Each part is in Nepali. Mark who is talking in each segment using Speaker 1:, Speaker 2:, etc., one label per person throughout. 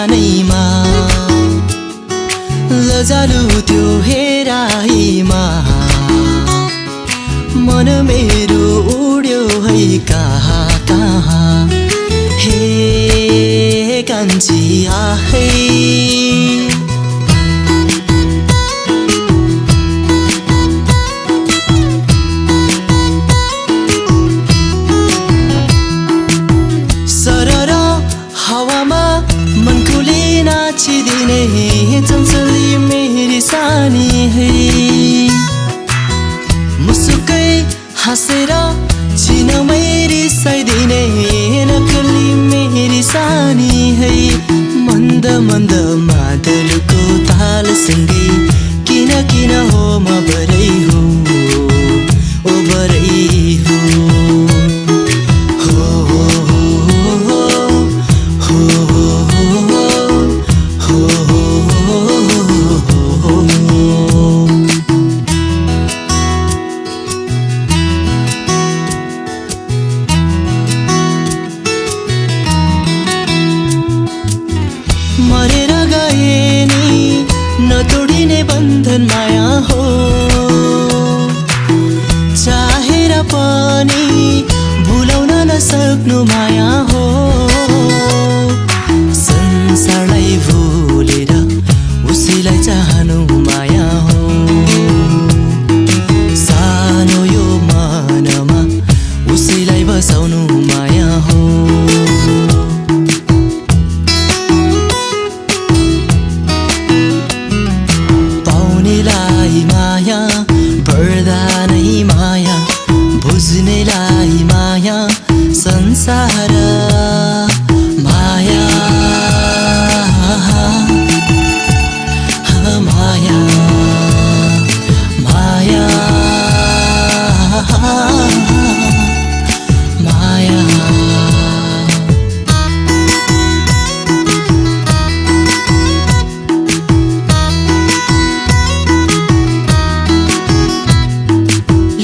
Speaker 1: जानैमा लजालु त्यो हेराइमा मन मेरो उड्यो है कहाँ कहाँ हे कान्छी आहै नाचिदिने चञ्चली मेरी सानी है मुसुकै हाँसेर चिनमै रिसाइदिने नक्कली मेरी सानी है मन्द मन्द मादलको तालसँगै किन किन हो म बरै हो ओ बरै हो मरेर गए नि नतोडिने बन्धन माया हो चाहेर पनि भुलाउन नसक्नु माया हो संसारलाई भुलेर उसैलाई चाहनु माया हो सानो यो मनमा उसैलाई बसाउनु माया हो माया पर्दा नै माया बुझ्नेलाई माया संसार माया माया माया माया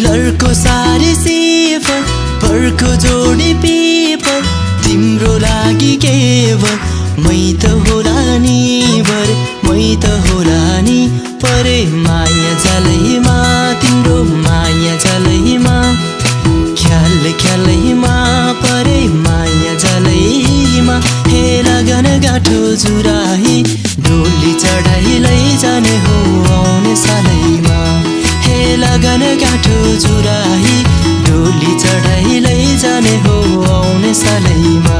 Speaker 1: लर्को सारी सिफर पर्को जोडी पेपर तिम्रो लागि केवल मै त होला नि बर मै त होला नि परे माया जलैमा तिम्रो माया जलैमा ख्याल ख्यालैमा परे माया जलैमा हे लगन गाठो जुराही डोली चढाइ लैजाने हो आउने सालैमा हे लगन गाठो जुराही डोली चढाइ लैजाने हो आउने सालैमा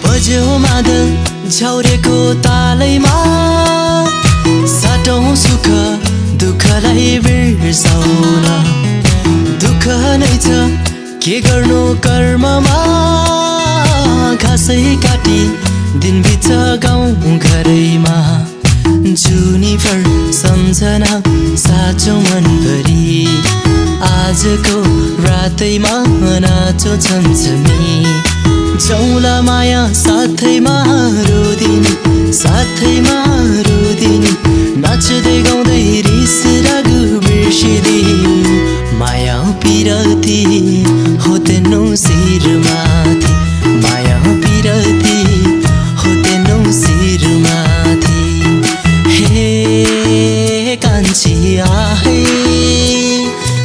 Speaker 1: बज्यो मादल झौरेको तालैमा साटौँ सुख दुःखलाई बिर्साउन दुःख नै छ के गर्नु कर्ममा घाँसै काटी दिन बिच गाउँ घरैमा जुनिफर सम्झना साँचो मनभरि आजको रातैमा नाचो छन्छमी जौला माया साथैमा रोदिनी साथैमा रोदिनी नाच्दै गाउँदै रिस राग बिर्सिदिनी माया पिरती हो तेनो शिरमाथि माया पिरती हो तेनो शिरमाथि हे कान्छी आहै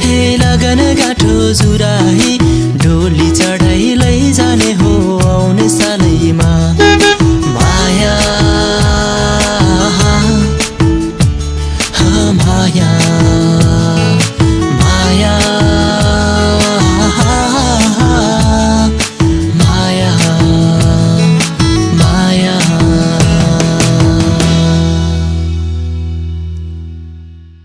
Speaker 1: हे लगन गाठो जुराही डोली चढाइ लैजाने हो आउने सालैमा